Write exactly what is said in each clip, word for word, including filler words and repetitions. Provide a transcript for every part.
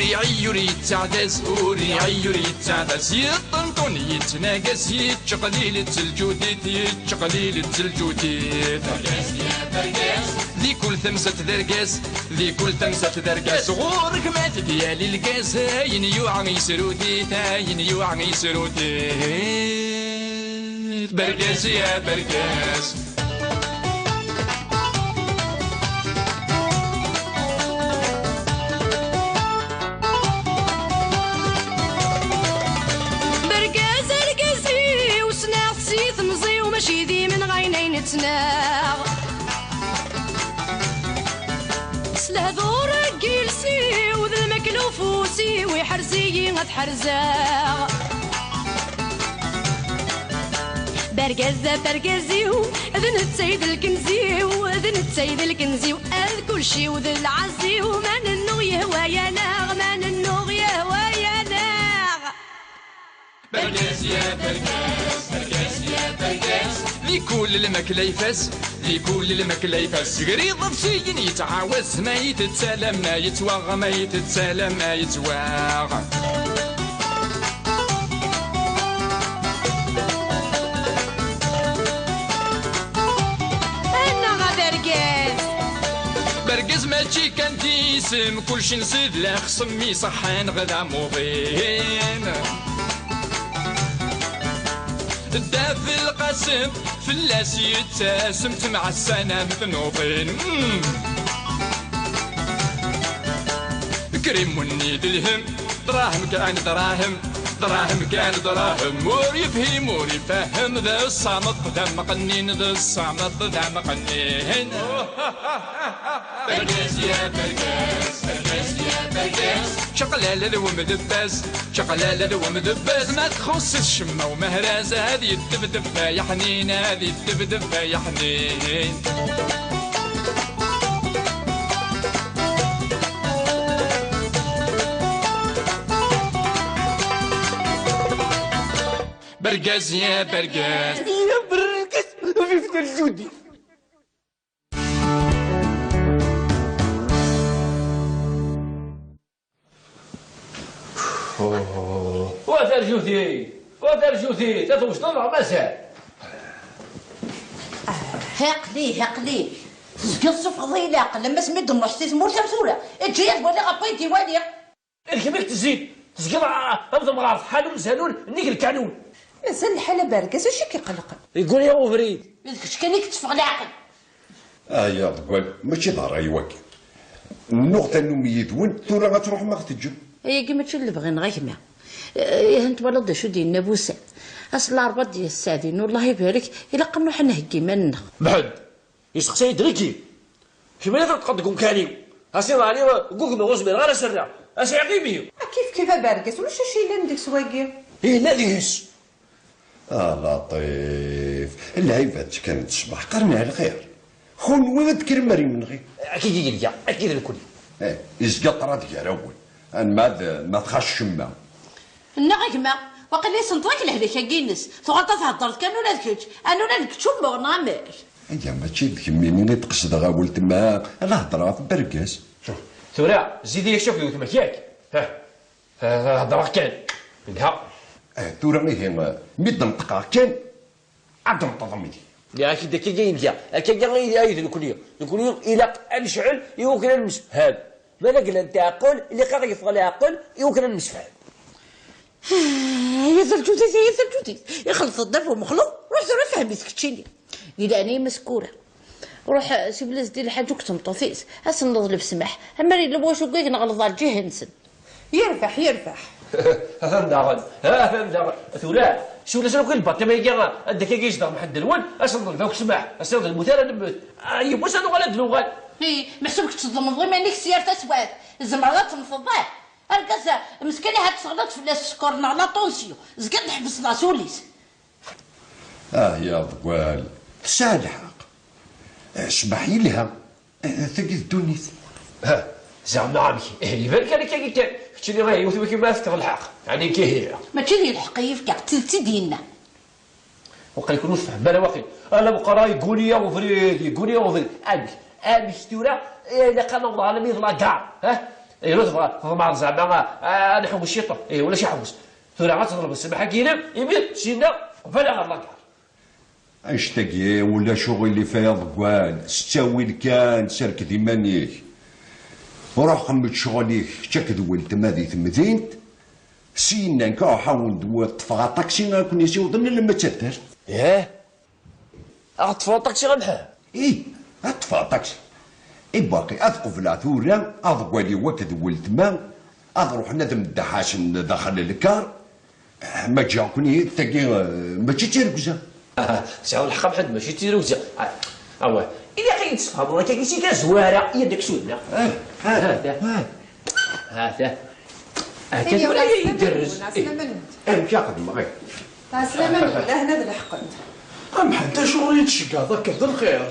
Iɛeyyu ur yettaɛdaz, ur iɛeyyu ur yettaɛdaz, yeṭṭenṭun yettnagas, yettqelil-itt lǧudit, yettqelil-itt lǧudit. Di kul tamsalt d argaz, di kul tamsalt d argaz, ɣur-k ma tegyal lgaz, ayen yuɛa yesrut-it, ayen yuɛa yesrut-it. Bergaz ya bergaz. Bergaz argaz-iw, ssneɣ-t si temẓi-w, mačči d imenɣayen ay nettnaɣ. S lehdur n yiles-iw d lmakla ufus-iw, iḥrez-iyi ad ḥerzeɣ. Bergaz d afergaz-iw, d netta i d lkenz-iw, d netta i d lkenz-iw, ad kulci-w d lɛaz-iw, ma nennuɣ yehwa-yaneɣ, ma nennuɣ yehwa-yaneɣ. Bergaz ya bergaz, bergaz ya bergaz. Di kul lmakla ifaz, di kul lmakla ifaz. Gri iḍebsiyen yettɛawaz, ma yettett alamma yettwaɣ, ma yettett alamma yettwaɣ. Annaɣ a bergaz! Bergaz mačči kan d isem, kulci nsid lexsem iṣeḥḥan ɣ d amuḍin. Dda Belqasem fell-as yettasem, temɛassanam tnuḍin. Mm. Krim munni d lhem, dṛahem kan dṛahem, dṛahem kan dṛahem. Ur yefhim, ur ifehhem, d ṣṣameṭ d amqennin, d ṣṣameṭ d amqennin. Bergaz ya bergaz, bergaz ya bergaz. Čaqlala d wemdebbaz, čaqlala d wemdebbaz. Ma txuṣṣ ccemma umehraz, ad yeddebdeb ay aḥnin, ad yeddebdeb ay aḥnin. Bergaz ya bergaz. Ya bergaz, vive le Judi. Wa tarjuti! Wa tarjuti! Ta twejdeḍ neɣ mazal? Aql-i, aql-i. Tezgiḍ tessufɣeḍ-iyi leɛqel, am asmi d-nruḥ si tmurt am tura. Eǧǧ-iyi ad waliɣ ɣef wayen d-iwali. D kemm i k-tezzin. Tezgiḍ a-, am temɣart, ḥanun zanun, nnig lkanun. Mazal lḥal a bergaz, acu i k-iqelqen? Yegguni ubrid. D kečč kan i yetteffeɣ leɛqel. Ay aḍeggal, mačči d ṛṛay wagi. Nnuɣ tannumi yid-wen, tura ad truḥem ad ɣ-teǧǧem. Ayagi mačči d lebɣi-nneɣ a gma. Eh, ihi twalaḍ d acu d-yenna Busan? Ass n larebɛa d-yesseɛdin, wellah ibarek, ilaq ad nruḥ ad nheggi iman-nneɣ. Mḥend, yesteqsa-yi-d nekki. Kemmini teṭṭqeḍ deg umkan-iw. Asiḍ ɛni ggugmeɣ ur zmireɣ ara ad s-rreɣ. A sɛiɣ imi. Kif kif a bergaz, ulac acu yellan deg-s wagi. Yella deg-s. A Laṭif, lɛibad kan d ṣṣbeḥ, qqaren ɛla lxir. Kunwi ad d-tekrem ar imenɣi. Akka i yelga, akka i d nekkni. Eh, izga ṭṭrad gar-awen. Anma d, ma txac ccemma. Nneɣ a gma, waqila isenṭeḍ-ak lehlak-agi-ines. Tuɣaleḍ ad theddreḍ kan ula d kečč. Ad nula nekk ččummuɣ, neɣ amek? Aya mačči d kemmini i d-qesdeɣ a weltma, ad hedreɣ ɣef bergaz. Tura, zid-iyi akk yiwet ma yak. Ha. Ah, heddreɣ kan. Nedha. Ah, tura ihi, mi d-neṭqeɣ kan, ad d-neṭṭeḍ midi. Akka d akka i nga, akka ay d nekkni. Nekkni ilaq ad necɛel i wakken ad nemsefham. Ma d agla n teɛqel, ilaq ad yeffeɣ leɛqel i wakken ad nemsefham. Ay, a Dda Lǧudit, ay, a Dda Lǧudit. Ixelleḍ-d ɣef umexluq, ruḥ tura fhem-it keččini. Di leɛnaya-m a Sekkura. Ruḥ, eh, s ibla Zeddi Lḥaǧ akked tmeṭṭut-is. Ad sen-neḍleb ssmaḥ. Ammer yella wacu deg neɣleḍ ar lǧiha-nsen. Yerbeḥ, yerbeḥ. Atan daɣen, atan daɣen. Tura, cewwel-asen akk i lbaṭima-agi, anda akka i yezdeɣ Mḥend Lwel, ad sen-neḍleb akk ssmaḥ, ad sen-neḍleb mutar ad nemmut. Ah, yiwwas ad nuɣal ad nuɣal. Hi, meḥsub kečč tḍelmeḍ iman-ik s yir taswiɛt, tzemreḍ ad temmteḍ, ah? Argaz-a, meskin ahat teɣliḍ fell-as sskeṛ neɣ la tension, zgiɣ d-ḥebseḍ-as ul-is. Ah, ya ḍeggal, tesɛa lḥeqq. Eh, ccbaḥ yelha. Eh, tagi d ddunit. Ha, zeɛma amek? Eh, iban kan akka kan. Keččini, eh, yiwet wiki ma tefkeḍ lḥeqq. Ɛni nekk ihi? Mačči d lḥeqq i yefka, d tidet i d-yenna. Waqil kun ur tfehmem ara waqil. Ala meqqar yegguni-yaɣ ubrid, yegguni-yaɣ ubrid. Amek? Amek tura? Eh, ilaq ad naweḍ ɣer lmid la gare, ha? Ihi, tebɣa, tḍemɛeḍ zeɛma, ah, ah, ad nḥewwes ciṭuḥ? Ihi, ulac aḥewwes. Tura ad teḍleb ssmaḥ-agi-inem, imi syenna qbel aɣer lagar. Annect-agi ulac uɣilif ay aḍeggal, s ttawil kan, serked iman-ik. Ruḥ xemmem ccɣel-ik, kečč akked weltma di temdint. Syenna nekk ruḥ awen-d ṭṭfeɣ aṭaksi ad ken-isiwḍen alamma d taddart. Yah? Ad ṭṭfeɣ aṭaksi a Mḥend? Ih, ad ṭṭfeɣ aṭaksi. I baqi ad qebleɣ tura aḍeggal-iw akked weltma ad ruḥen ad mdaḥasen daxel lkar. Ma ǧǧiɣ-ken-id tagi, eh, mačči d tirugza. Tesɛiḍ lḥeqq a Mḥend, mačči d tirugza. Ah, awah. Ilaq ad yi-d-tesfehmeḍ akka si tazwara, i ad ak-sudneɣ. Ah, ah, ah, ah. Ha-t-a. Ha-t-a. Ha-t-a. Tura ay igerrez. Amek a xedmeɣ, eh? Ɛeslama-nwen, ahna d leḥqen. A Mḥend, acuɣer i yi-d-tceggɛeḍ akka d lxir?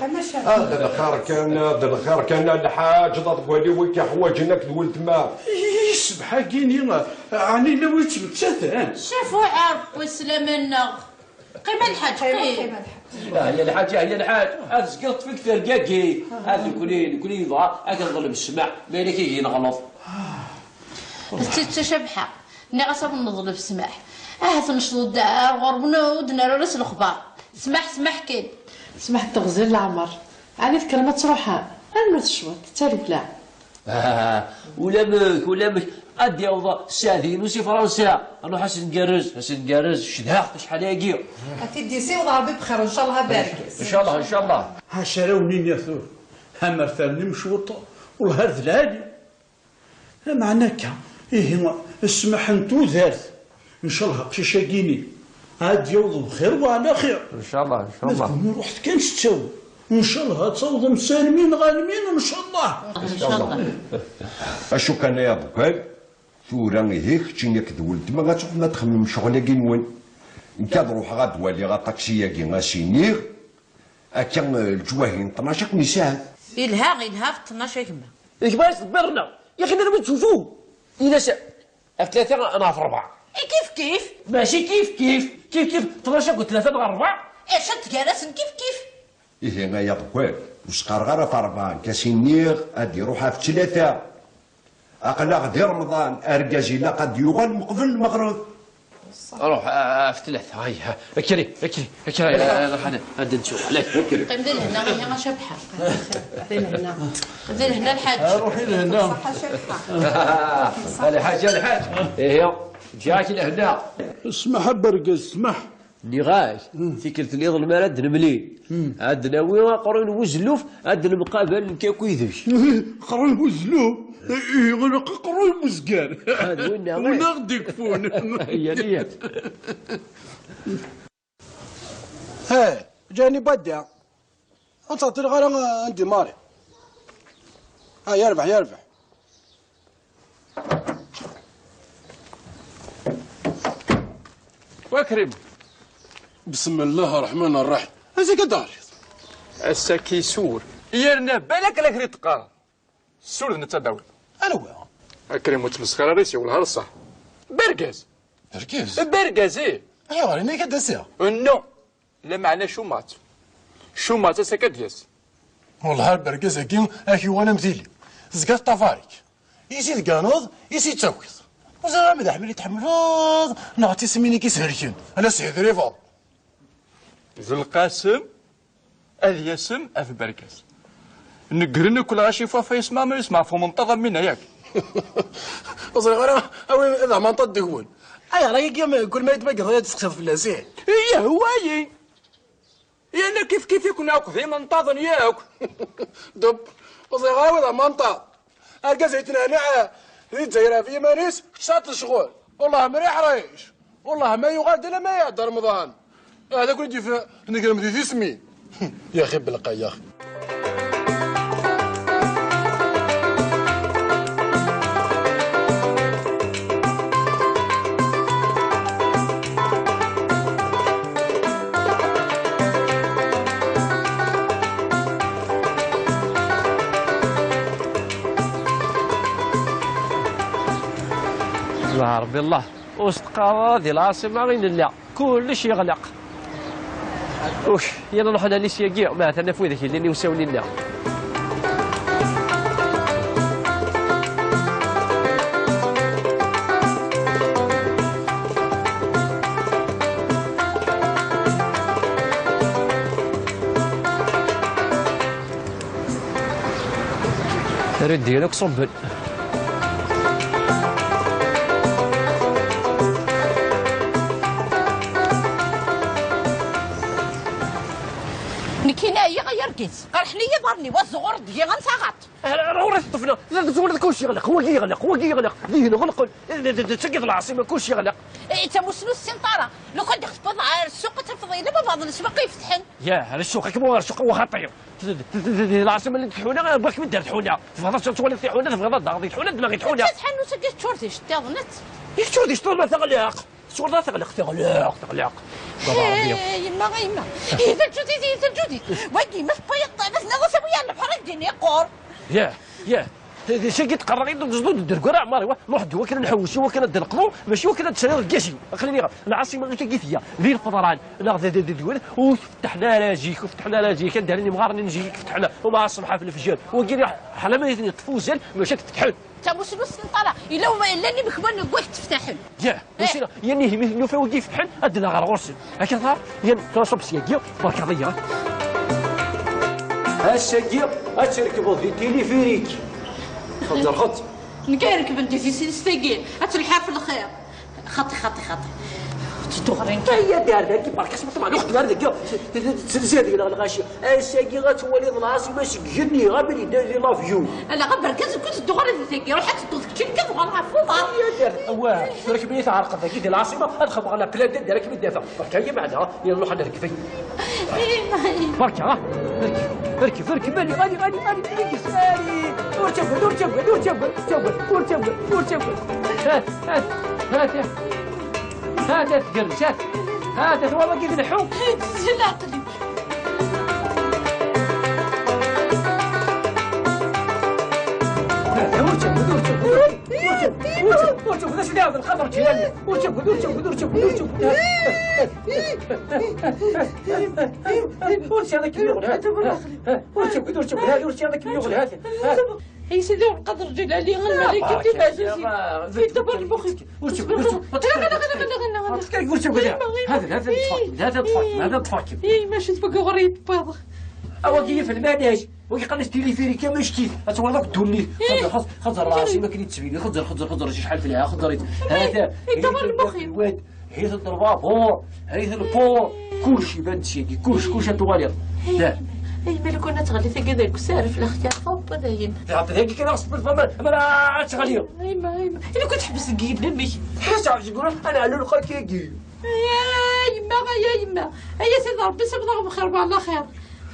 Ah, d lxir kan, d lxir kan, a lḥaǧ, d aḍeggal-iw i k-iḥwaǧen akked weltma. I ssbeḥ-agi-ni, ɛni yella wi yettmettaten? Cafuɛ Ṛebbi, sslam-nneɣ. Qqim a lḥaǧ, qqim. Ah, ya lḥaǧ, ah, ya lḥaǧ. Ad tezgiḍ tfik tergagi. Ad nekni, nekni yebɣa ad neḍleb ssmaḥ. Ma yella kigi neɣleḍ. D tidet a Cabḥa. Nniɣ-as ad neḍleb ssmaḥ. Ahat necḍeḍ ar ɣur-wen ur d-nerra ara s lexbar. Ssmaḥ, ssmaḥ kan. Ssmaḥ d teɣzi n leɛmer. Ɛni tekkrem ad truḥem? Armet cwiṭ, d tarewla. Ah, ulamek, ulamek. Ad d-yaweḍ Sseɛdi-inu si Fransa. Ad nruḥ ad s-ngerrez, ad s-ngerrez. Cedhaɣ-t acḥal-agi. Ad t-id-yessiweḍ Ṛebbi bxir, ncallah, a Bergaz. Ncallah, ncallah. Ḥaca ara wen-iniɣ tura. Amer ternim cwiṭ, wellah ar d lɛali. Lameɛna akka, ihi, ssmaḥ n tudert. Ncallah aqcic-agi-ni ad d-yaweḍ bxir wa ɛla xir. Ncallah, ncallah. Ma d kunwi ruḥet kan s ttawil. Ncallah ad tawḍem s almi neɣ almi, ncallah. Ncallah. Acu kan ay aḍeggal, tura ihi keččini akked weltma ad truḥem ad txemmem ccɣel-agi-nwen. Nekk ad ruḥeɣ ad waliɣ aṭaksi-agi, ad s-iniɣ. Akka, eh, leǧwahi n tnac ad ken-isaɛed. Yelha, yelha ɣef tnac a gma. D gma i s-tebbiḍ-nneɣ. Yaxi nella wi ttufu. Ini-as ɣef tlata neɣ ɣef rebɛa. I kif kif. Mačči kif kif. Kif kif, tnac akked tlata neɣ rebɛa. Ica tgar-asen kif kif. Ihi ay aḍeggal, ur s-qqareɣ ara ɣef rebɛa, nekk ad s-iniɣ ad iruḥ ɣef tlata. Aql-aɣ di Remḍan, argaz ilaq ad d-yuɣal meqbel lmeɣreb. Ruḥ, ah, ɣef tlata, hay, ha, kkri, kkri, kkri, ah, ruḥ ad, ad nettu, lak. Qqim di lehna, ihi a Cabḥa. Qqim di lehna. Qqim di lehna, lḥaǧ. Ah, ruḥ i lehna. Ṣaḥa Cabḥa. A lḥaǧ, a lḥaǧ. Ihi, ǧǧiɣ-ak lehna. Smaḥ a Bergaz, smaḥ. Nniɣ-ak, tikkelt nniḍen mi ara d-nemlil, ad d-nawi aqerruy n wezluf, ad d-nemqabal nekk akk yid-k. Aqerruy n wezluf? Ihi, ilaq aqerruy n wezger. Ad winna, win aɣ-d-ikfun. Yya, yya. Hey, Ǧani Badda. Ur ttɛeṭṭileɣ ara ad ndimari. Ah, yerbeḥ, yerbeḥ. Wakrim. Bismillah ṛṛeḥman ṛṛaḥim. Azik ad d-ɣriḍ. Ass-agi sur. Yerna balak la kri teqqar. Sur d netta d-tawiḍ. Anwa? Akrim ur ttmesxir ara yes-i, wellah ar ṣṣeḥ. Bergaz. Bergaz? Bergaz, ih. Ayɣer, ini-ak ad d-asiɣ? No. Lameɛna Cumatt. Cumatt ass-agi ad d-yas. Wellah ar bergaz-agi ad k-yuɣal am tili. Tezga teṭṭafar-ik. Is i tganeḍ, is i d-takiḍ. Ur ẓriɣ ma d Ḥmed i tḥemmleḍ, neɣ d tismin i k-ishelken. Ala s-hidribeḍ. D lqasem. Ad yasem af bergaz. Negren akk lɣaci f wafay isma ma yesmeɛfu menṭaḍ am winna yak. Ur ẓriɣ ara awi d amanṭaḍ deg-wen. Ayɣer ayagi am kul ma yetmaggeḍ ad tseqsiḍ fell-as, ih? Yehwa-yi. Yerna kif kif iken akk d imenṭaḍen yakk. Deb, ur ẓriɣ ara awi d amanṭaḍ. Argaz yettnehniɛ di Lezzayer ɣef yiman-is, kečč tesɛiḍ ccɣel. Wellah mriḥ rric. Wellah ma yuɣal-d alamma iɛedda Remḍan. Ah, d akken i d-yif-, negrem di tismin. Yaxi belqay, yaxi. Rebbi Allah, ur s-teqqar ara di lɛaṣima i nella, kullec yeɣleq. Uc, yal nruḥ nani syagi, ma atan af widak yellan iwsawen-inna. Rriɣ-d-iyi akk ṣubben. Nekkini ɛyiɣ ay argaz, qerḥen-iyi iḍarren-iw, ad ẓuɣur deg-i am taɣaṭ. Ɣur-i teṭṭef-na, d tzewwreḍ kulci yeɣleq, wagi yeɣleq, wagi yeɣleq, dihin ɣelqen, d tagi d lɛaṣima kulci yeɣleq. I d tamusnut sin ṭara, lukan d-ak tewweḍ ɣer ssuq ad tafeḍ yella baba d leswaq ifetḥen. Yah, ar ssuq, akken ɣer ssuq, wa xaṭi. Di lɛaṣima llant tḥuna, bɣiɣ-kem-id ar tḥuna. Tebɣiḍ ad twaliḍ tiḥuna, tebɣiḍ ad d-taɣeḍ i tḥuna, d ma i tḥuna. Mačči d tḥanut-agi teččur d iceṭṭiḍen. Yak teččur d iceṭṭiḍen, ma teɣleq. Tṣewwreḍ ad teɣleq, teɣleq, teɣleq. Baba Rebbi. Yemma, yemma. Ihi d lǧudid, ihi d lǧudid. Wagi ma tewwiḍ, ma tenniḍ-as awi-yi ɣer lebḥer ad d-ini yeqqur. Yah, yah. Tagi tqerreɣ-iyi-d ur d-ddergu ara ɛmar, iwa. Nruḥ-d iwakken ad nḥewwes, iwakken ad d-neqḍu, mačči iwakken ad d-tecniḍ lgaz-iw. Aql-i nniɣ, lɛaṣima akka i tga, d ilfeḍran, neɣ d d d d ur tfetḥen ara zik, ur fetḥen ara zik, anda llan imɣaren n zik fetḥen, uma ṣṣbeḥ ɣef lefjer. Wagi ḥala ma iten-yeṭṭef uzal, mačči ad fetḥen. Tamusnust n ṭṭala, yella wama yellan imekwan n wakk tteftaḥen. Yah, mačči da, yan ihi mi nufa wigi fetḥen, ad d-naɣ ɣer ɣur-sen. Akken ṭṭala, yan tura ṣubb syagi, berkaḍ-iyi. Ass-agi, ad trekbeḍ di tilifirik. Xeẓẓer, xeẓẓer. Nekk ay rekben di tisist-agi, ad telḥa ɣef lxir. Xaṭi, xaṭi, xaṭi. Ttedduɣ ɣer inka. Ay, ad d-ar dagi, berka-s ma tebɣa lweqt ar dagi. Tezzi deg-neɣ lɣaci. Ass-agi ad twaliḍ lɛaṣima seg igenni, abrid, I love you. Ala, berka-s, kul ttedduɣ ɣer dagi, ruḥ ad tedduḍ keččini kan tuɣal ɣef uḍar. Ay, ad d-ar, awah, tura kemm i yi-tɛerqeḍ dagi di lɛaṣima, ad xedmeɣ la plade ad d-ar akken i d-afeɣ. Berka-yi meɛna, yella ruḥ ad rekbeɣ. Berka, ha? Rkeb, rkeb, rkeb, ali, ali, ali, ali, ali, ali. Ur ttagad, ur ttagad, ur ttagad, ur ttagad, ur ttagad, ur ttagad. Hat, hat, hat, hat. Hat, hat, tgerrec, hat. Hat, hat, walaɣ-ik ileḥḥu. Tezzi leɛqel-iw. Hat, ur ttagad, ur ttagad, ur ttagad, ur ttagad, ur ttagad, ur ttagad, ur ttagad, ur ttagad, ur ttagad. Ur ttagad, ur ttagad, ur ttagad, ur ttagad, ur ttagad, ur ttagad. Ay Sidi Rebbi Lqader Lǧilali, lmalaykat timeɛzuzin, yeddaber lmux-ik. Ur ttagad, ur ttagad, ur ttagad. Ur ttagad, ur ttagad. Hada, hada, ṭṭfak, hada, ṭṭfak, hada, ṭṭfak. Ay, maca tfuk ɣur-i tewwiḍ. Awagi yif lmanaj, wagi qqaren-as tilifirika, mačči kif. Ad twaliḍ akk ddunit. Xeẓẓer, xeẓẓer, xeẓẓer lɛaṣima akken i d-tettbini. Xeẓẓer, xeẓẓer, xeẓẓer, acḥal telha, xeẓẓer-itt. Hada, yeddaber lmux-iw. Hit lbabuṛ, hit lpur, kullec iban-d syagi, kullec, kullec ad twaliḍ. Dah. Ay, ma lukan ad teɣli tagi deg usaref, lexyar, hop, dayen. Dah, dagi kan ɣas tbelfeḍ, amar ad teɣli. Ay, ma, ay, ma. Ila kent teḥbes deg yigenni-nnek. Ḥaca deg ura, ad neɛlu lxak-agi. Ay, yemma, ay, yemma. Ay, a Sidi Ṛebbi, sibḍ-aɣ bxir wa ɛla xir.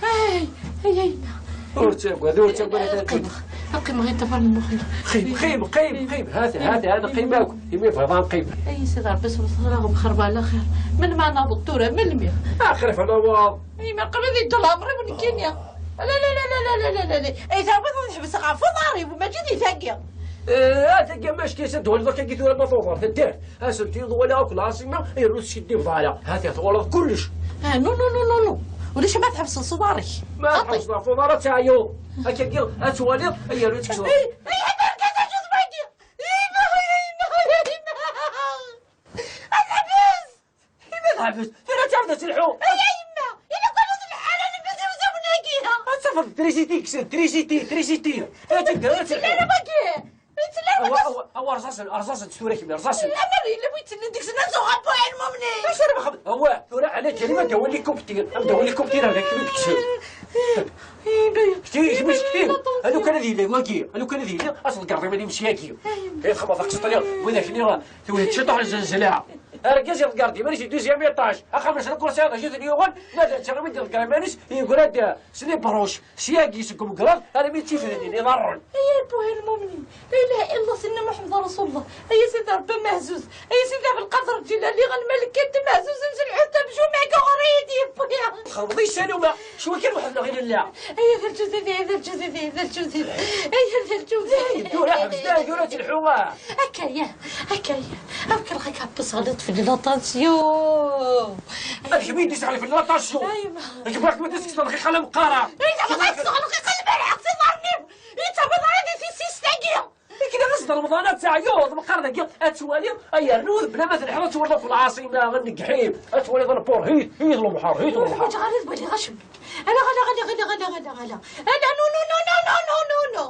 Ay, ay, ay, yemma. Ur ttagad, ur ttagad, a Taqqimeɣ, qqimeɣ i ṭṭabal n Muḥend. Qim, qim, qim, qim. Hati, hati, hati, qim akk. Imi bɣiḍ ad neqqim. Ay, Sidi Ṛebbi, sibḍ-aɣ bxir wa ɛla xir. Melmi ad naweḍ tura, melmi? Axir ɣef naweḍ. Ay, ma qrib ad yeddu leɛmer-iw nekkini. La, la, la. Ay, tawiḍ ad neḥbes ɣef uḍar-iw, mačči di tagi. Eh, a tagi, ma ckiɣ ad d-waliḍ akka tura ma tuḍer, taddart. Asentel walaɣ akk lɛaṣima, yernu teskiddibeḍ ara. Hati twalaḍ kullec. Ah, non, non, non, non, non. Ulac ma tḥebseḍ s uḍar-ik. Ma tḥebseḍ ɣef uḍar ad teɛyuḍ. Akkagi ad twaliḍ, ay yernu tkeccmeḍ. Ay, ay, ay, argaz, acu d wagi? Yemma, ay, ay, yemma, ay, ay, yemma. Ad tḥebs! Yemma, tḥebs! Tura ad tɛawed ad telḥu! Ay, ay, yemma! Ila kan ur telḥa ara lbaz iwzawen-agi! Ad tafeḍ trisiti kksen, trisiti, trisiti! Ad tedder, ad telḥu! Ur yettili ara wagi! Awa, awa, awa, rẓasen, rẓasen, tura kemm, rẓasen. Lammer yella bu yettellen deg-sen ad zuɣ abbu ɛilmumni. Acu ara bxedmeɣ? Awa, tura ɛla ǧal-im ad d-awi likubtir, ad d-awi likubtir ad ak-ten-id-kksen. Kti, isem-is kti. Anu kan ad yili wagi, anu kan ad yili, ad tḍeggreḍ iman-im syagi. Ay, txedmeḍ aqesṭri, wid akni, tewhet ciṭuḥ n zzelzla. Argaz iḍegger-d iman-is di deuxième étage. Axxam-nsen akk ur sɛiɣ d acu ten-yuɣen, ma d netta i d-iḍegger iman-is, yeggra-d s les broches. Syagi seg umegraḍ armi d tifednin iḍarren. Ay Rebbi lmumnin, la ilaha illa Sidna Muḥemmed Rasulullah, ay a Sidi Rebbi amehzuz, ay a Sidi Ɛebdelqader Lǧilali, a lmalikat timehzuzin s lḥut amjum-agi ɣur-i i d-yewwi. Txedmeḍ-iyi ssuma, cwi kan weḥd-neɣ i nella. Ay a Dda Lǧudid, ay a Dda Lǧudid, ay a Dda Lǧudid, ay a Dda Lǧudid. Dayen, tura ḥbes, dayen, tura telḥu, ah. Akka ya, akka ya, amek ara k-ɛebbseɣ la tfelli la tension. Ad kemm i d-isɛan fell-i la tension. Ay, ma. Nekk bɣiɣ ma d-tekkseḍ lxiq ala meqqar. Ay, ma d-tekkseḍ lxiq ala meqqar, si ḍarni. Yettaweḍ ara di tissist-agi. Nekk d ass d Remḍan ad teɛyuḍ, meqqar dagi ad twaliḍ, ay yernu bla ma telḥiḍ ad twaliḍ ɣef lɛaṣima, ad negḥim, ad twaliḍ lpur, hit, hit lebḥer, hit lebḥer. Ur ttwaliɣ ara, ur ttwaliɣ acemma. Ala, ala, ala, ala, ala, ala, ala. Ala, non, non, non, non, non, non, non.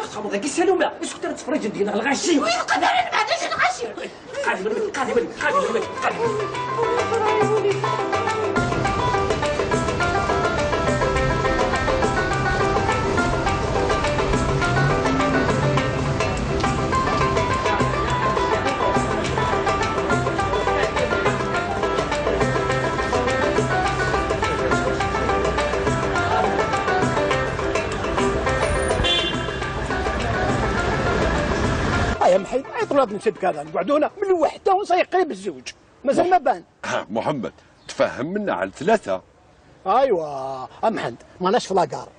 Txedmeḍ dagi ssaluma, isuktar ttfriǧen deg-neɣ lɣaci. Ur yeqdar ad nbeɛd acu lɣaci. Qadem, qadem, qadem, qadem. Ay, amḥid, ay, tlab n tibkada, nqeɛduna, من الوحدة وصاي قريب الزوج. مازال ما بان. ها، محمد، تفاهمنا على ثلاثة. ايوا، امحند، ماناش في لاكار.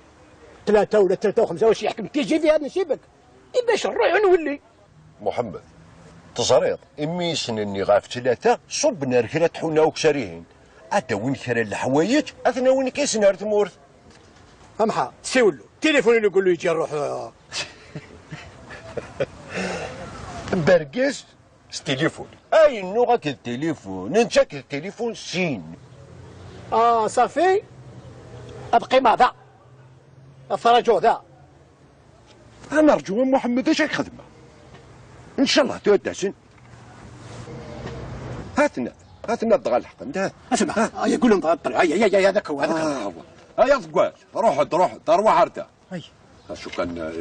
ثلاثة ولا ثلاثة وخمسة، واش يحكم كي يجي فيها نسيبك؟ إي باش نروح ونولي. محمد، تزريض، إمي يسنني غاف ثلاثة، صبنا ركلة حونا وكسريهن. أداوين كرا الحوايج، أثناوين كيسنا رثمورث. امحا، سيولو، تليفون يقول له يجي نروح، آه. برقس، ستيليفون. أي نوع كالتليفون؟ ننشك التليفون سين. آه، صافي. أبقي مع ذا. الفرج ذا. أنا أرجو من محمد إيش الخدمة؟ إن شاء الله تودسن. هاتنا، هاتنا الضغا الحق، انت. اسمع، هيا قول لهم ضغا الطريق، هيا، هيا، هيا، هذاك هو، هذاك هو. آه، هو. هيا ضقال، روح، روح، دار واحد. أي. شو كان، آه،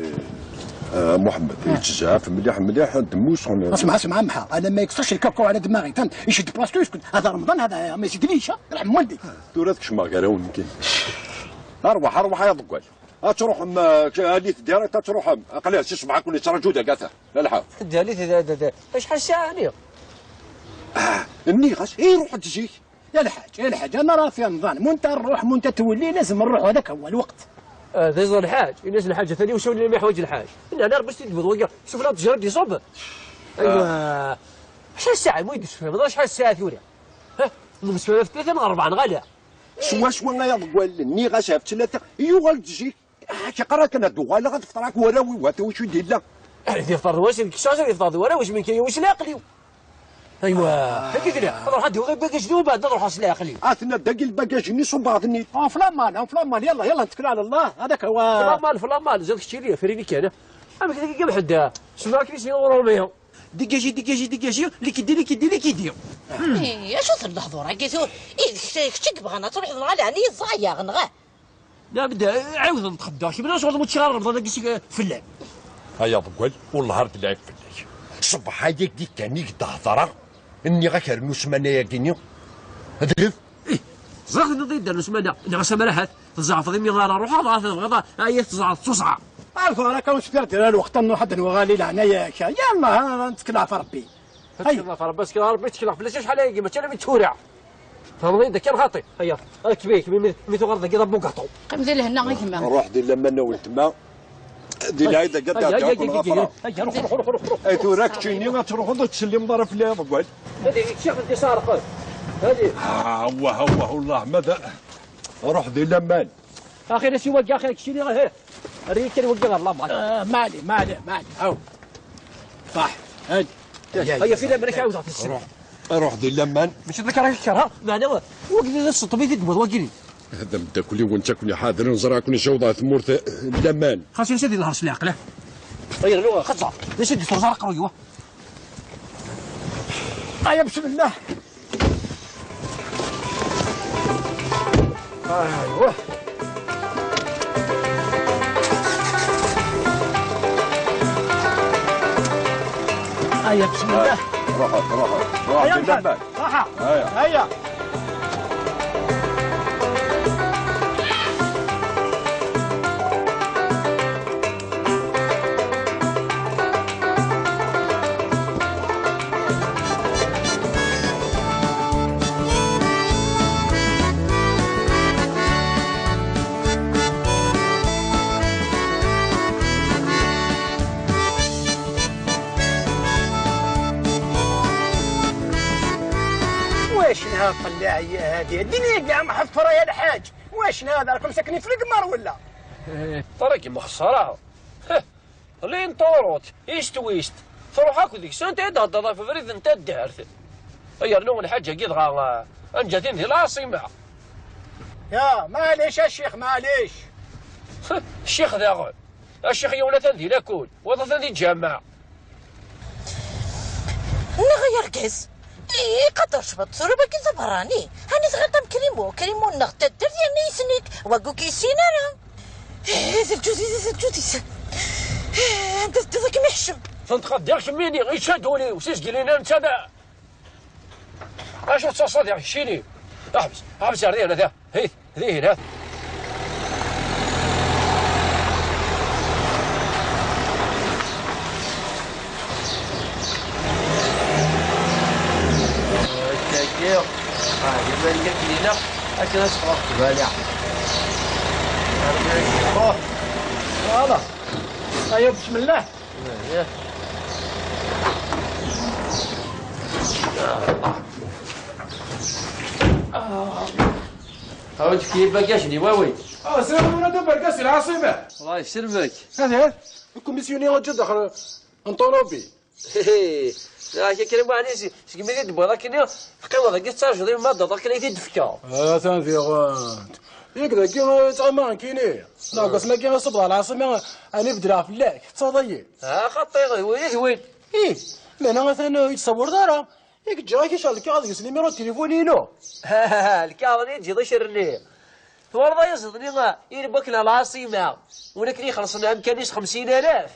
آه، محمد، آه. يتزعف مليح، مليح، دموس، هون. اسمع، اسمع، أمحا، أنا ما يقصرش الكاكو على دماغي، فهمت؟ يشد بلاصتو يسكت. هذا رمضان، هذا ما يزيدليش، ها؟ رحم والديك. دورتك شما غير يمكن. أرواح، أرواح يا ضقال. أتروح ما، ك-، هذه ديريكت أتروح ما. أقلع شي صبعك ولا ترجو دقاتها. لا، لا، حاول. ديالي، دا، دا، دا. شحال الساعة هاني؟ آه، النيغاس، إيه، روح تجي. يا الحاج، يا الحاج، أنا راه في رمضان، مو أنت نروح، مو أنت تولي، لازم نروح، هذاك هو الوقت. آه، ذي ظل الحاج، الناس الحاج، ثاني وسولي ما يحوج الحاج. لا، لا، بس تدبر، ويا، شوف، لا تجرب يصب. أيوة. شحال الساعة، مو يدس فهم، شحال الساعة ثورة؟ ها؟ نص في ثلاثة، أربعة، غالية. شوا، شوا، يا ضقال، النيغاس، في ثلاثة، يوغل تجي. آه، كي قرا كان هاد الوغاله غتفطر راك وراوي وات واش يدير لا. آه، يدير فطر واش؟ كيفاش يدير فطر وراوي؟ واش من كاين واش العقل؟ ايوا، هكي دير. نروح ندير غير باكاج ديال بعد نروح اصل العقل. اثنا داك الباكاج ني صوب بعض ني. اه، في لامان، اه، في لامان، يلا، يلا، نتكل على الله، هذاك هو. في لامان، في لامان، زاد كشتي ليه، فريني كان. اما كذا كي بحد. شنو راك نسي روميو؟ Dégagez, dégagez, dégagez, liquidez, liquidez, liquidez. Eh, acu-t lehdur-agi tura? Eh, d kečč, kečč i yebɣan ad truḥeḍ, neɣ ala, ɛni ẓẓayeɣ, neɣ? Nɛam, d-, ɛiwed nṭeq-d, kemm d acu ur teččiḍ ara Remḍan-agi seg, eh, fell-am? Ay aḍeggal, wellah ar d-lɛib fell-ak. Ṣṣbeḥ-agi kan i k-d-hedreɣ, nniɣ-ak rnu ssmana-agi-nni. Adrif? Ih, ẓriɣ tenniḍ-iyi-d rnu ssmana, nniɣ-as amar ahat tzeɛfeḍ imi ara ruḥeɣ, dɣa tebɣiḍ a-, aya tzeɛfeḍ s uẓɛaf. Ar tura kan ur sfiɣ dira lweqt ad nruḥ ad nwaɣ a lila ɛnaya-k. Yallah, ad ntkel ɣef Rebbi. Ad tkellmeḍ ɣef Rebbi, ad tkellmeḍ ɣef Rebbi, ad tkellmeḍ fell-as acḥal ayagi, mačči alammi d tura. Tfehmeḍ-iyi-d akka neɣ xaṭi? Aya, ad kbir, mi, mi, mi tuɣaleḍ dagi d abugaṭu. Qqim di lehna a gma. Ruḥ di laman a weltma. Di lɛid-agi ad Ay, ay, ay, tɛeddi ay, akk ay, ay, ay, ruḥ, ruḥ, ruḥ, ruḥ, ruḥ. Ay, tura keččini ad truḥeḍ ur ttsellimeḍ ara fell-i iḍeggal. Hadi, kečč ad d-isɛerqen. Hadi. Ah, wah, wah, wallah, ma da. Ruḥ di laman. Axir, a si wagi, axir, keččini, eh. Err-iyi kan wagi ɣer laman. Ah, mali, mali, mali. Aw. Ṣaḥ. Hadi. Aya, fi laman, ad k-ɛawdeɣ tissin. Ruḥ. Ruḥ di laman. Mačči d nekk ara k-kerheɣ, meɛna wagi d ṣṣeṭṭem i t-id-tewwiḍ, wagi. Hada ameddakel-iw netta ken-iḥadren, ẓriɣ ken-icawḍ ɣer tmurt n laman. Xas ini ad ilhers leɛqel, ah. Ay, rnu, xeẓẓer. D acu i d-turẓa aqerruy-iw? Aya, bismillah. Aywa. Aya, bismillah. Ruḥ, ruḥ, ruḥ. Aya, di laman. Raḥa. Aya. Aya. واش نهار طلع يا هادي؟ الدنيا كاع محفرة يا الحاج. واش نهار راكم ساكنين في القمر ولا؟ إيه، طريق مخسرة. لين طوروت، إيست ويست. تروح أكو ديك سنت إيه تهدر في بريد نتا الدهرت. يرنو الحاجة كي دغا، أنجتين دي العاصمة. يا معليش يا شيخ، معليش. الشيخ داغن. الشيخ يولا ثان دي لاكول، وضع ثان دي الجامع. نغير كاس. إيه، قدر شبط، ضربة كي تبراني. هاني تغلط أم كريمو، كريمو نغ تدر ديالنا يسنيك، وقو كي سينارا. إيه، ذا الجوزي، ذا الجوزي. إيه، أنت تدرك محشم. تنتقد ديالك ميني، غير شادولي، وسيس قلينا أنت ذا. أشو تصصد يا شيني؟ احبس، احبس يا ريال هذا. هي، هذه هنا. هكاكي. آه، يبان لك لينا. هكذا صفر في بالي. أوه. فوالا. أيوة، بسم الله. هاو تكيب باكاش نواوي. اه، سلام عليكم، هذا بركاس العاصمة. الله يسلمك. هذا هذا. الكوميسيوني وجد داخل الطوموبيل. لا، كي كريم علي سي، سي كمية دبر، لكن يا، تقيم هذا قلت ساجد، ما ضد، لكن يدي دفكا. اه، تنفيغ. ياك ذاك، آه، زعما كيني. لا، قسم كي صبر على العاصمة، أنا بدرا في الله، تصدي. اه، خطير، وين، وين؟ ايه، ما أنا مثلا يتصور دارا. ياك جاك يشعل كي غادي يسلم يرو التليفون ينو. الكاظمي تجي ضي شرني. ثوار ضي يزدني، يربك لها العاصمة. ولكن يخلص لها أمكانيس خمسين آلاف.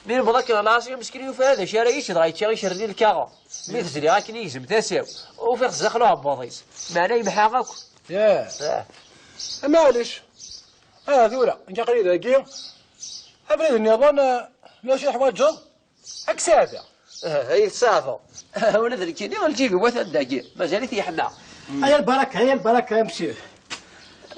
من بضك لها العاصمة مسكين يوفى هذا شارع يشد غايتشا يشرني الكاغا. مي تزري غاكني يزم تاساو. وفي خزاق له بوضيس. معناه يمحى غاكو. ياه. آه. معليش. اه، ثورة. انت قريب هاكي. أبريد النظام، آه، لا شي حوايج. أكسافة. آه، هي السافة. ولد الكيني والجيب هو ثداكي. مازال يحمى. هيا البركة، هيا البركة يا مسيو.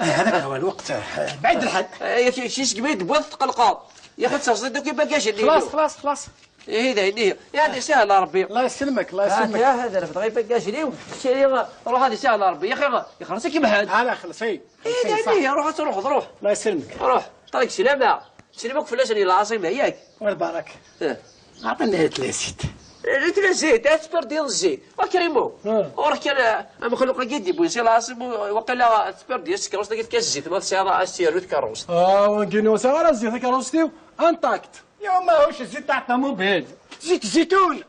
آه، هذاك هو الوقت، آه، بعيد الحد. آه، يا شي، شي سكبيد بوث تقلقا. يا أخي، تصدق كي باكاش اللي خلاص، يدو. خلاص، خلاص. إيه، ده، ده. يا هذه سهلة ربي. الله يسلمك، الله آه، يسلمك. يا هذا، رفض غير باكاش لي. شي، روح هذه سهلة ربي. يا أخي، يخلصك محد. أنا خلص، هي. إيه، خلص، ده، صح. ده، روح، روح، روح. الله يسلمك. روح. طريق سلامة. سلمك فلاش اللي العاصمة، ياك؟ وين بارك؟ إيه. عطيني هاد لي زيت. لي زيت، هاد سبردي الزيت. وكريمو. آه. ورك كان مخلوق قد يبوي سي العاصمة، وقال لها سبردي، السكروس، لقيت كاس الزيت، ما تسعى راه السير وتكروس. آه، ونجيني وسعى راه الزيت، كروستي، انتاكت. يا ما هوش الزيت تاع الطوموبيل. Zit zitun.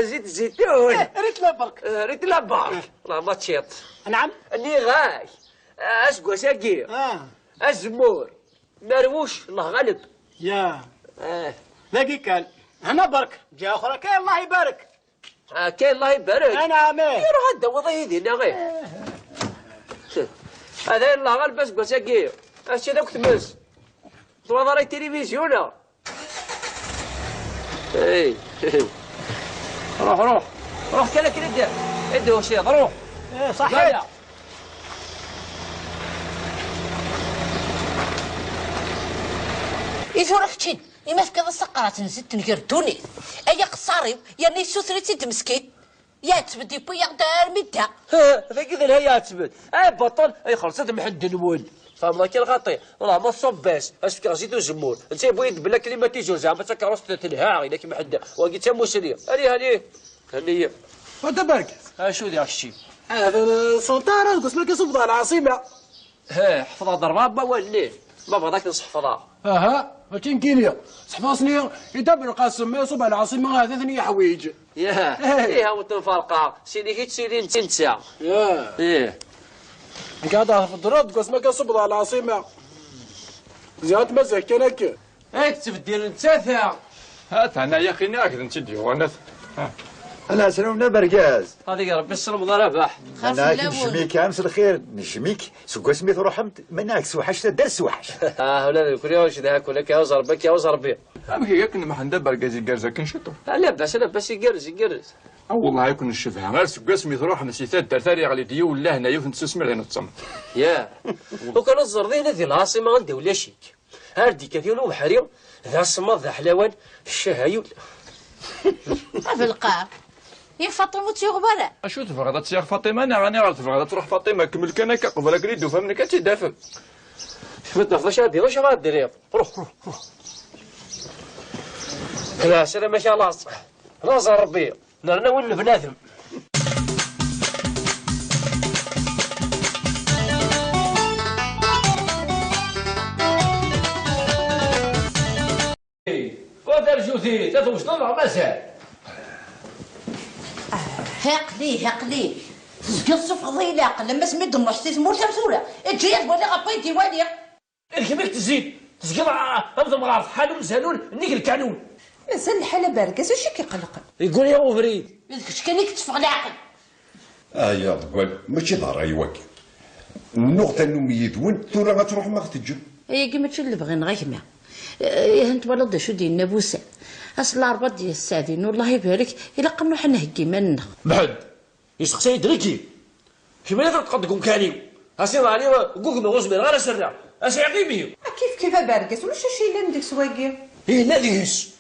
Zit zitun. Rrit la bark. Rrit la bark. La ma tšiḍ. Nɛam. Nniɣ-ak, aseggas-agi, azemmur, merwuc, Allah ɣaleb. Ya. Dagi kan. Hna bark. Ǧa uxra kan, Allah ibarek. Akka, Allah ibarek. Anɛam. Iruḥ ad d-tawiḍ-iyi dinna, ih. Hada yella ɣer lbas n wass-agi. Ass-a d akk tmes. Twaḍ ara tilivizyu-a. Ey. Ruḥ, ruḥ. Ruḥ kan akken i d-, i d-tusiḍ, ruḥ. Ih, ṣaḥit. Bala. I tura keččin, imi tefkiḍ-as taqerɛet n zzit n ger ddunit, ay aqeṣṣar-iw, yerna yessuter-itt-id meskin. Yeɛteb-d, yewwi-yaɣ-d armi d da. Ha, dagi d lha yeɛteb-d. Ay baṭel, ay xelṣet Mḥend n wul. Tfehmeḍ akka lxaṭi? Wala ma tṣubb-as, as-fkeɣ zzit uzemmur. Netta yewwi-d bla climatiseur, zeɛma d takeṛṛust telha, ilak Mḥend. Wagi d tamusni. Ani, ani. Hani. Wa tabarket. Acu diɣ kečči? Hada, eh, senṭar, deg wasmi akka ṣubbeḍ ɣer lɛaṣima. Heh, ḥefḍeɣ-d rebɛa n wawalen-nni. Ma bɣiḍ ad k-ten-sḥefḍeɣ. Aha, mačči nekkini. Sḥefḍ-asen i, i Dda Belqasem, ma iṣubb ɣer lɛaṣima, ahat ad ten-yeḥwiǧ. Yah, eh, ihi a wen-ten-ferqeɣ. Sili kečč, sili netta. Yah. Ih. Nekk ad ɣ-tfeḍreḍ deg wasmi akka ṣubbeḍ ɣer lɛaṣima. Ziɣ ad mazal kan akken. Ay tettbeddil nettat, ha! Ha, teɛna yaxi-nni akked n-tt-id-yuɣen, ha. Ala, srawen abergaz. Ad ig Rebbi sselmeḍ a Rabaḥ. Xaf fell-awen. Nejjem-ik am s lxir, nejjem-ik seg wasmi truḥemt, ma nniɣ-ak sewḥac, tadda sewḥac. Ah, ula d nekkni ur cedhaɣ-ken akka, a Rebbi, akka, a Rebbi. Amek iga-ken Mḥend abergaz igerrez akken ciṭuḥ? Ah, labas, labas, igerrez, igerrez. Ah, wellah akken ncebha, ar seg wasmi truḥem si taddart ar yeɣli-d yiwen lahna, yiwet n tsusmi ɣ-ineṭṭem. Ya, ukan ad ẓreḍ ayen di lɛaṣima anda ulac-ik. Ar d-ikkat yiwen ubeḥri, d asemmaḍ, d aḥlawan, ccah a yul. A Belqam, ya Faṭima ur tt-yuɣ wara. Acu tebɣiḍ ad tt-yaɣ Faṭima, neɣ aniɣer tebɣiḍ ad truḥ Faṭima? Kemmel kan akka, qbel akken i d-tufam nekk ad tt-id-afem. Kemm ad d-tafeḍ acu ara d-iniɣ, acu ara d-iniɣ. Ruḥ, ruḥ, ruḥ. Ala, ssarameɣ-ak a laẓ. Laẓ a Rebbi. Nerna win n bnadem. Wa tarjut-it, ad twejdeḍ neɣ mazal? Aql-i, aql-i. Tezgiḍ tessufɣeḍ-iyi leɛqel, am asmi d-nruḥ si tmurt am tura. Eǧǧ-iyi ad waliɣ ɣef wayen d-iwali. D kemm i yettezin, tezgiḍ a-, am temɣart, ḥanun zanun, nnig lkanun. Mazal lḥal a Bergaz, acu i k-iqelqen? Yegguni ubrid. D kečč kan i yetteffeɣ leɛqel. Ay aḍeggal, mačči d ṛṛay wagi. Nuɣ tannumi yid-wen, tura ad truḥem ad ɣ-teǧǧem. Ayagi mačči d lebɣi-nneɣ a gma. Eh, ihi twalaḍ d acu d-yenna Busa? Ass n larebɛa d-yesseɛdin, wellah ibarek, ilaq ad nruḥ ad nheggi iman-nneɣ. Mḥend! Yesteqsa-yi-d nekki. Kemmini teṭṭqeḍ deg umkan-iw. Asiḍ ɛni ggugmeɣ ur zmireɣ ara s-rreɣ. A sɛiɣ imi. Kif kif a Bergaz, ulac acu yellan deg-s wagi. Yella deg-s.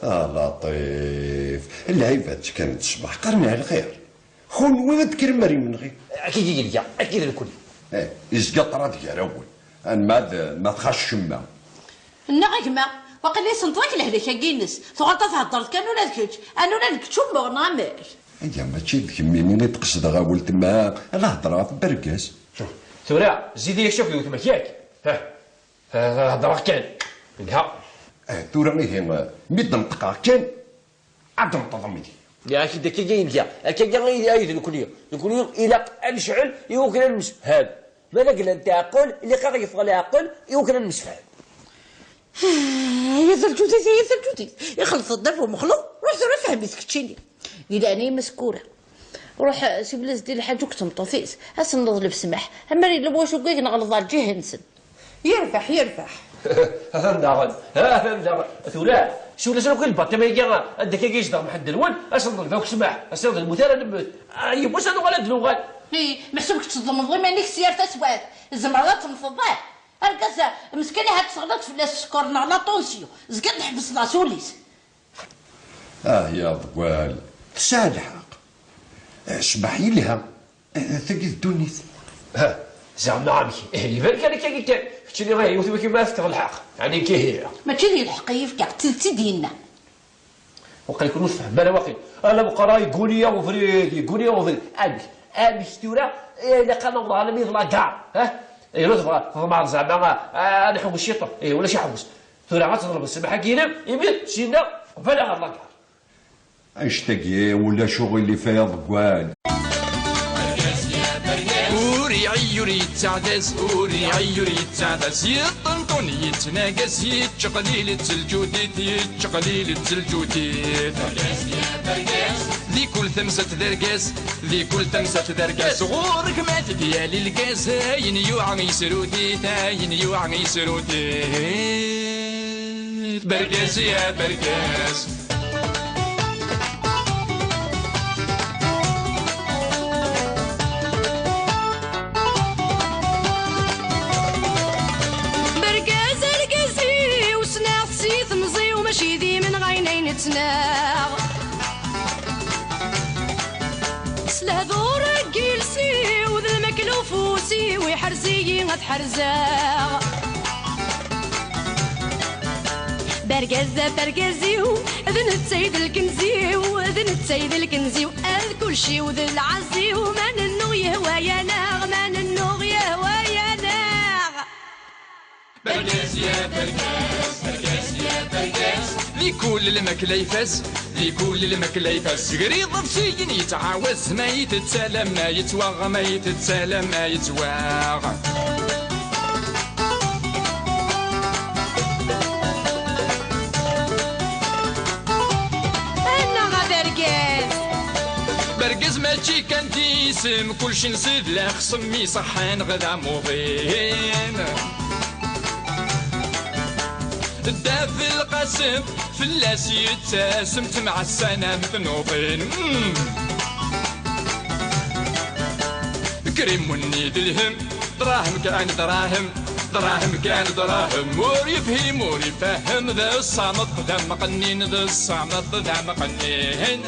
A Laṭif, lɛibad kan d ṣṣbeḥ, qqaren ɛla lxir. Kunwi ad d-tekkrem ar imenɣi. Akka i yelha, akka i d nekkni. Eh, izga ṭṭrad gar-awen. Anma d, ma txac ccemma. Nneɣ a gma, waqila isenṭeḍ-ak lehlak-agi-ines. Tuɣaleḍ ad theddreḍ kan ula d kečč. Ad nula nekk ččummuɣ neɣ amek? Aya mačči d kemmini i d-qesdeɣ a weltma, ad hedreɣ ɣef Bergaz. Tura, zid-iyi-ak caf d weltma-k, yak? Ha, ha, ha, hedreɣ kan. Nha. Eh, tura ihi, mi d-neṭqeɣ kan, ad d-neṭṭeḍ midi. Yak d akkagi i nga, akkagi i, ay d nekkni. Nekkni ilaq ad necɛel i wakken ad nemsefham. Ma d agla n teɛqel, ilaq ad ɣ-yeffeɣ leɛqel i wakken ad nemsefham. Ay, a tarǧudit, ay, a tarǧudit. Ixelleṣ-d ɣef umexluq, ruḥ tura fhem-it keččini. Di leɛnaya-m a Sekkura. Ruḥ, eh, siwel-as-d i lḥaǧ akked tmeṭṭut-is. Ad sen-neḍleb ssmaḥ. Ammer yella wacu deg neɣleḍ ar lǧiha-nsen. Yerbeḥ, yerbeḥ. Atan daɣen, atan daɣen. Tura, siwel-as akk i lbaṭima-agi, anda akka i yezdeɣ Mḥend n wul, ad sen-neḍleb akk ssmaḥ. Ad sen-neḍleb ara nemmet. Ah, yiwwas ad nuɣal ad d-nuɣal. Hi, meḥsub kečč tḍelmeḍ iman-ik s yir taswiɛt. Tzemreḍ ad temmteḍ, ah. Argaz-a, meskin, ahat teɣliḍ fell-as sskeṛ neɣ la tension. Zgiɣ d-ḥebseɣ s ul-is. Ah, ya aḍeggal, tesɛa lḥeqq. Eh, ccbaḥ yelha. Eh, tagi d ddunit. Ha, zeɛma amek? Eh, iban kan akkagi kan. Keččini, eh, yiwet wiki ma tefkeḍ lḥeqq. Ɛni nekk ihi? Mačči d lḥeqq i yefka, d tidet i d-yenna. Waqil kun ur tfehmem ara waqil. Ala meqqar yegguni-yaɣ ubrid, yegguni-yaɣ ubrid. Amek? Amek tura? Eh, ilaq ad naweḍ ɣer lammi d la gare, ha? Eh, ur tebɣa, teḍmeɛ zeɛma, ah, ad nḥewwes ciṭuḥ. Eh, ulac aḥewwes. Tura ad teḍleb ssmaḥ-agi-inem, imi sinna Voilà, Allagar. Annect-agi ulac uɣilif ay aḍeggal. Ur iɛi ur yettaɛdaz, ur iɛi ur yettaɛdaz, yeṭṭenṭun yettnagas, yettqelil-itt lǧudit, yettqelil-itt lǧudit. Di kul tamsalt d argaz, di kul tamsalt d argaz, ɣur-k ma tegyal lgaz, ayen yuɛa yesrut-it, ayen yuɛa yesrut-it. Bergaz ya bergaz. Bergaz argaz-iw, ssneɣ-t si temẓi-w, mačči d imenɣayen ay nettnaɣ. S lehdur n yiles-iw d lmakla ufus-iw, iḥrez-iyi ad t-ḥerzeɣ. Bergaz d abergaz-iw, d netta i d lkenz-iw, d netta i d lkenz-iw, d kulci-w d lɛezz-iw, ma nennuɣ yehwa-yaneɣ, ma nennuɣ yehwa-yaneɣ. Bergaz ya bergaz, bergaz ya bergaz. Di kul lmakla ifaz, di kul lmakla ifaz. Gri iḍebsiyen yettɛawaz, ma yettett alamma yettwaɣ, ma yettett alamma yettwaɣ. Annaɣ a bergaz! Bergaz mačči kan d isem, kulci nsid la xsem iṣeḥḥan ɣ d amuḍin. Ddaf lqasem fell-as yettasem, temɛassanam tnuḍin. Mm. Krimunni d lhem, dṛahem kan dṛahem, dṛahem kan dṛahem. Ur yefhim ur ifehhem, d ṣṣameṭ d amqennin, d ṣṣameṭ d amqennin.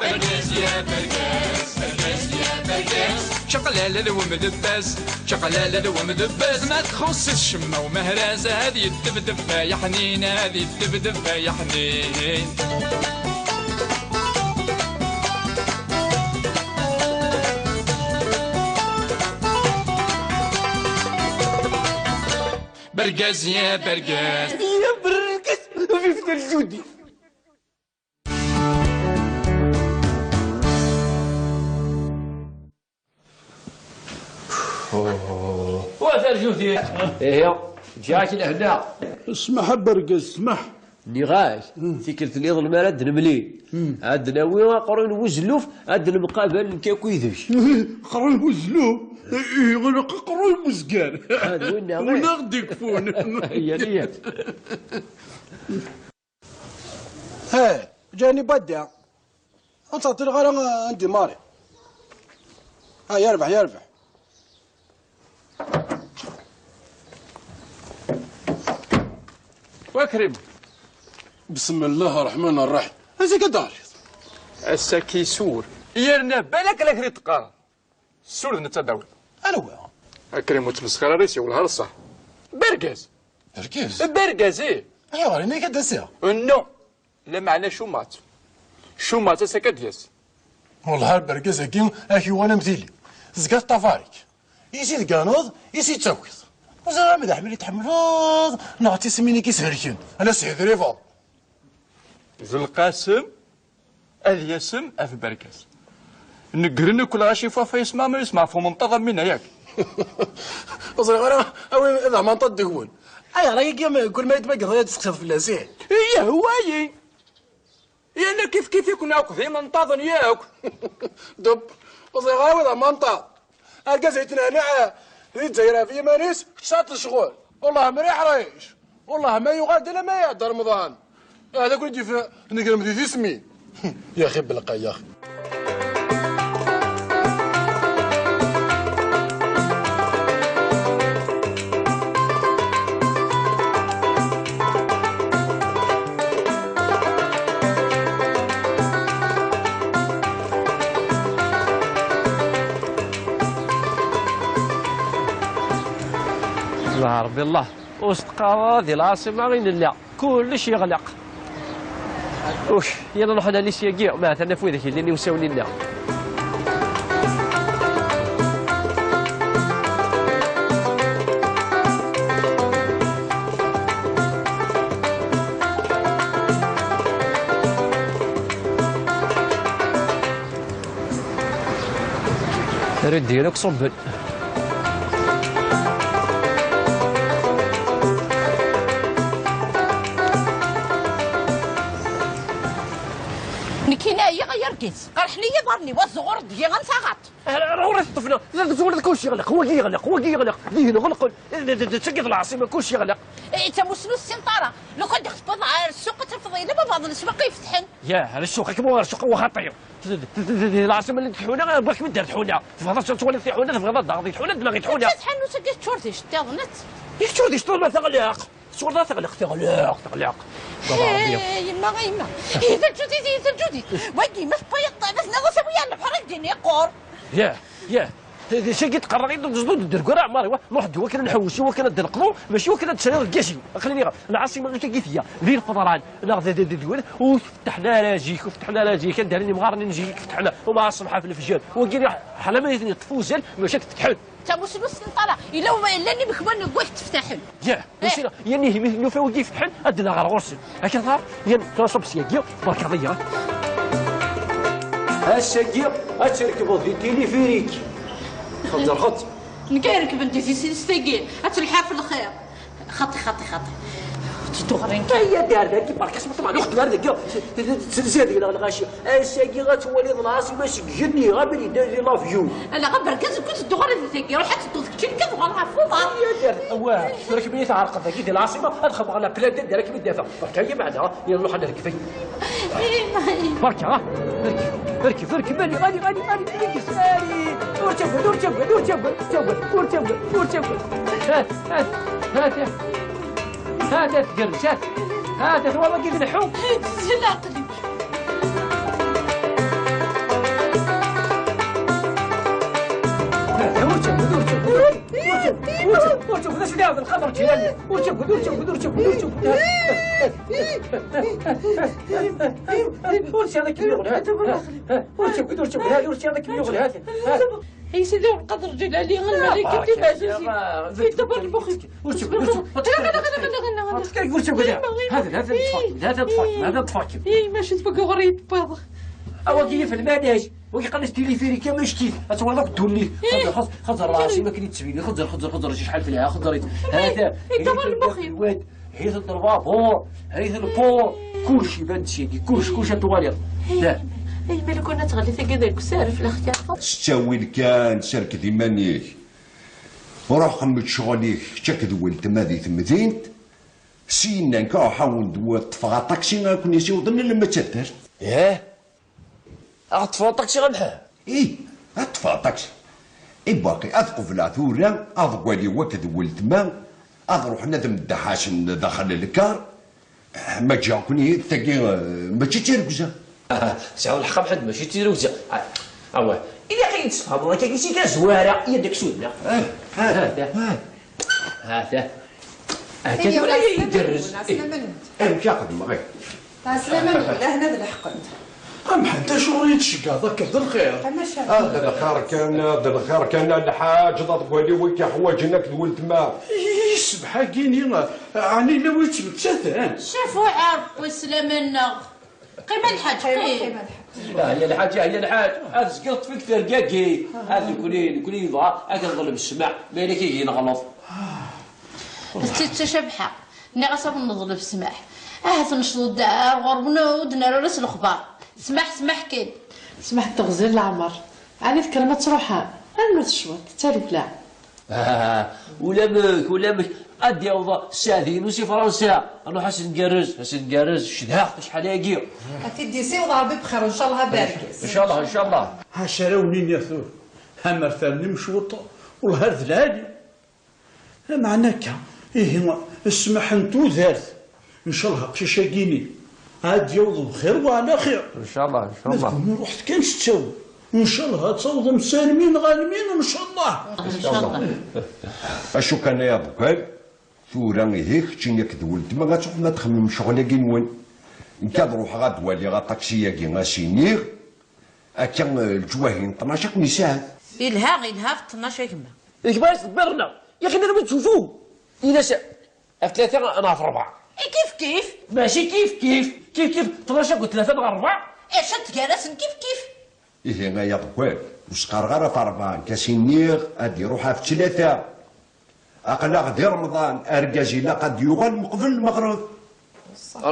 Bergaz ya bergaz, bergaz ya bergaz. Čaqlala d wemdebbaz, čaqlala d wemdebbaz. Ma txuṣṣ-it ccemma umehraz, ad yeddebdeb ay aḥnin, ad yeddebdeb ay aḥnin. Bergaz ya bergaz. Ya bergaz, vive le Judi. Wa tarjut-ik. Ihi, ǧǧiɣ-ak lehna. Smaḥ a bergaz, smaḥ. Nniɣ-ak, tikkelt nniḍen mi ara d-nemlil, ad d-nawi aqerruy n wuzelluf, ad d-nemqabal nekk akk yid-k. Aqerruy n wuzelluf? Ihi, ilaq aqerruy n wezger. Ad winna, win aɣ-d-ikfun. Yya, yya. Hey, Johnny Badda. Ad ttɛeṭṭileɣ ara ad ndimari. Ah, yerbeḥ, yerbeḥ. Wakrim. Bismillah rreḥman rreḥim. Ass-agi ad d-teɣliḍ. Ass-agi sur. Yerna balak la kri teqqar. Sur d netta d-tawiḍ. Anwa? Akrim ur ttmesxir ara, yessiwel ɣer ṣṣeḥ. Bergaz. Bergaz? Bergaz, ih. Ayɣer, ini-ak ad d-asiɣ? No. Lameɛna Cumatt. Cumatt ass-agi ad d-yas. Wellah ar bergaz-agi ak-yuɣen am tili. Tezga teṭṭafar-ik. I s-tganeḍ, i s-ttakiḍ. Ur ẓriɣ ma d aḥmil i tḥemmleḍ, neɣ d tismin i k-ishelken. Ala s-hidribeḍ. D lqasem. Ad yasem af bergaz. Negren akk lɣaci f wafay isma ma yesmeɛf umenṭaḍ am winna yak. Ur ẓriɣ ara, awi ad amanṭaḍ deg-wen. Ayɣer ayagi am kul ma yetmaggeḍ ad tseqsiḍ fell-as, ih? Yehwa-yi. Yerna kif kif-iken akk d imenṭaḍen yakk. Dub, ur ẓriɣ ara awi d amanṭaḍ. Argaz yettnehniɛ di Lezzayer ɣef yiman-is, kečč tesɛiḍ lecɣel. Wellah ma iḥṛic. Wellah ma yuɣal-d alamma iɛedda Remḍan. Ah, d akken i d-yef-, negrem di tismin. Yaxi belqa, yaxi. Allah Rebbi, Allah. Ur s-teqqar ara di lɛaṣima i nella. Kullec yeɣleq. Uk, yal nruḥ ad nali syagi, ma atan naf widak yellin iwsawen-nneɣ. Diri akk ṣubben. Nekkini ɛyiɣ ay argaz, qerḥen-iyi iḍarren-iw, azzuɣur deg-i am taɣaṭ. Ɣur-i teṭṭef-na, d tzewwut kullec yeɣleq, wagi yeɣleq, wagi yeɣleq, dihin ɣelqen, d tagi d lɛaṣima kullec yeɣleq. I d tamusni ur tessineḍ ara, lukan d-ak tewwiḍ ɣer ssuq ad tafeḍ yella baba d leswaq ifetḥen. Yah, ar ssuq, akken ma ɣer ssuq, ɣer xaṭi. D lɛaṣima-nni d-tḥuna, bɣiɣ-kem-id ar tḥuna. Tebɣiḍ ad twaliḍ tiḥuna, tebɣiḍ ad d-taɣeḍ i tḥuna, d ma i tḥuna. Tḥanut-agi teččur d iceṭṭiḍen. Teččur d iceṭṭiḍen, ma teɣleq. Tecɣel teɣleq, teɣleq, teɣleq. Hey, yemma, yemma. Hi, d aǧudid, hi, d aǧudid. Wagi, ma tewwiḍ, ma tenniḍ-as awi-yi ɣer lebḥer, ad d-yini yeqqur. Yah, yah. Tagi tqerreɣ-iyi-d ur d-zḍu d-ddergu ara ɛmar, iwa, nruḥ-d wakken ad nḥewwes, i wakken ad d-neqḍu, mačči wakken ad d-tecniḍ lgaz-iw. Aql-i nniɣ, lɛaṣima akka i tga, di lfeḍran, neɣ d, d, d, d, ur tfetteḥen ara zik, ur fetteḥen ara zik, anda llan imɣaren n zik fetḥen, u ma ṣṣbeḥ ɣef lefjer, wagi ḥala ma i ten-yeṭṭef uzal, mačči ad k-fetḥen. Tamusni ur tessneḍ ara, yella llan imekwan deg wakk tteftaḥen. Yah, mačči yerna ihi mi nufa wigi fetḥen, ad d-naɣ ɣer ɣur-sen. Akka ẓer, yan tura ṣubb syagi, berkaḍ-iyi. Ass-agi, ad trekbeḍ di tilifirik. Xeẓẓer, xeẓẓer. Nekk ay rekben di tisist-agi, ad telḥa ɣef lxir. Xaṭi, xaṭi, xaṭi. Ur ttedduɣ ɣer nekk. Ay, ad d-ar dagi, berka-k, ma tebɣa lweqt mar dagi, tezzi deg-neɣ lɣaci. Ass-agi ad twaliḍ lɛaṣima seg igenni, abrid d l'avion. Ala, berka-k, ur ttedduɣ ara di tagi, ruḥ ad tedduḍ keččini kan tuɣaleḍ ɣef uḍar. Ay, ad d-ar, awah, tura kemm-iyi tɛerqeḍ dagi di lɛaṣima, ad xedmeɣ la plate ad d-ar ad kem-id-afeɣ. Berka-yi meɛna, yella ruḥ ad rekbeɣ. Berka, ha? Rkeb, rkeb, rkeb, ali, ali, ali, ali, ali, ali. Ur ttagad, ur ttagad, ur ttagad, ur ttagad, ur ttagad, ur ttagad. Hat, hat, hat, hat, hat, tgerrez, hat. Hat, hat, wala kif nḥu. Tezzi leɛqel-iw. Hat, ur ttagad, ur ttagad, ur ttagad, ur ttagad, ur ttagad, a Sidi Ɛebdelqader Ǧilani. Ur ttagad, ur ttagad, ur ttagad, ur ttagad. Ur ttagad, ur ttagad, ur ttagad, ur ttagad. Ay Sidi Ɛebdelqader Ǧilani, a lmalik, a timeɛzazin, yedder lmux-ik. Ur ttagad, ur ttagad, ur ttagad. Ur ttagad, ur ttagad. Hada, hada, ṭṭfak, hada, ṭṭfak, hada, ṭṭfak. Ay, maca tfuk ɣur-i tewwiḍ. Awagi yif lmanaj, wagi qqaren-as tilifirika, mačči kif. Ad twaliḍ akk ddunit. Xeẓẓer, xeẓẓer, xeẓẓer, lɛaṣima akken i d-tettbini. Xeẓẓer, xeẓẓer, xeẓẓer, acu acḥal telha, xeẓẓer-itt. Hata, yedder lmux-iw. Hit n lbabuṛ, hit n lpur, kullec iban-d syagi, kullec, kullec ad twaliḍ. Ay, ay, ma lukan ad tɣelli tagi deg usaref, la xtiṛ. S ttawil kan, serked iman-ik. Ruḥ xemmem ccɣel-ik, kečč akked weltma di temdint. Syenna nekk ruḥ awen-d ṭṭfeɣ aṭaksi ad ken-isiwḍen alamma d taddart. Yah? Ad ṭṭfeɣ aṭaksi a Mḥend? Ih, ad ṭṭfeɣ aṭaksi. I baqi ad qebleɣ tura, ad waliɣ akked weltma, ad ruḥen ad mdaḥasen daxel lkar. Ma ǧǧiɣ-ken-id, tagi, eh, mačči d tirugza. Aha, tesɛiḍ lḥeqq a Mḥend, mačči d tirugza. Ah, awah, ilaq ad yi-d-tesfehmeḍ akka, si tazwara, i ad ak-sudneɣ. Ah, ah, ah. Hata. Hata tura ay igerrez. Amek i xedmeɣ? Ɛeslama-nwen, ahna d leḥqen. A Mḥend, acuɣer i yi-d-tceggɛeḍ akka d lxir? Ah, d lxir kan, d lxir kan a lḥaǧ, d aḍeggal-iw i k-iḥwaǧen akked weltma. I ssbeḥ-agi-ni, ɛni yella wi yettmettaten? Cafu Ɛerb, ɛeslama-nneɣ. Qqim a lḥaǧ, qqim. Ah, ya lḥaǧ, ah, ya lḥaǧ, ad tezgiḍ ṭṭfik tergagi. Ah, nekni, nekni yebɣa ad k-neḍleb ssmaḥ, ma yella kigi neɣleḍ. D tidet a Cabḥa, nniɣ-as ad wen-neḍleb ssmaḥ. Ahat necḍeḍ-d ar ɣur-wen ur d-nerra ara s lexbar. Ssmaḥ, ssmaḥ kan. Ssmaḥ d teɣzi n leɛmer. Ɛni tekkrem ad truḥem? Rnut cwiṭ, d tarewla. Ah, ulamek, ulamek, ad d-yaweḍ Sseɛdi-inu si Fransa. Ad nruḥ ad s-ngerrez, ad s-ngerrez, cedhaɣ-t acḥal-agi. Ad t-id-yessiweḍ Ṛebbi bxir, ncallah, a Bergaz. Ncallah, ncallah. Acu ara wen-iniɣ tura? Amer ternim cwiṭ, wellah ar d lɛali. Lameɛna akka, ihi, ssmaḥ n tudert, ncallah aqcic-agi-ni ad d-yaweḍ bxir wa ɛla xir. Ncallah, ncallah. Ma d kunwi ruḥet kan s ttawil, ncallah ad tawḍem s almi neɣ almi, ncallah. Ncallah. Acu kan ay aḍebbal, tura ihi keččini akked weltma ad truḥem ad txemmem ccɣel-agi-nwen. Nekk ad ruḥeɣ ad waliɣ aṭaksi-agi, as-iniɣ akka, eh, leǧwahi n ṭnac ad ken-isaɛed. Yelha, yelha ɣef ṭnac a gma. Gma-s d bbiḍ-nneɣ, yak nella wi ttufu. Ini-as, ɣef tlata neɣ ɣef rebɛa. I kif kif. Mačči kif kif, kif kif, ṭnac akked tlata neɣ rebɛa. Acu n tgar-asen kif kif. Ihi ay aḍewwal, ur s-qqareɣ ara ɣef ṛebɛa, nekk a s-iniɣ ad iruḥ ɣef tlata. Aql-aɣ di Remḍan, argaz ilaq ad d-yuɣal meqbel lmeɣreb.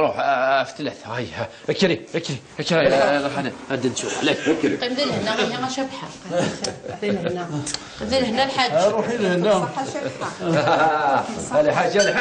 Ruḥ, ah, ɣef tlata, ay, ha, akri, akri, akri, ay, ay, ruḥ, ad, ad nsuɣ, lak. Qqim di lehna, ihi a Cabḥa. Qqim di lehna. Qqim di lehna, lḥaǧ. Ruḥ i lehna. Ṣaḥa, Cabḥa. Lḥaǧ, lḥaǧ.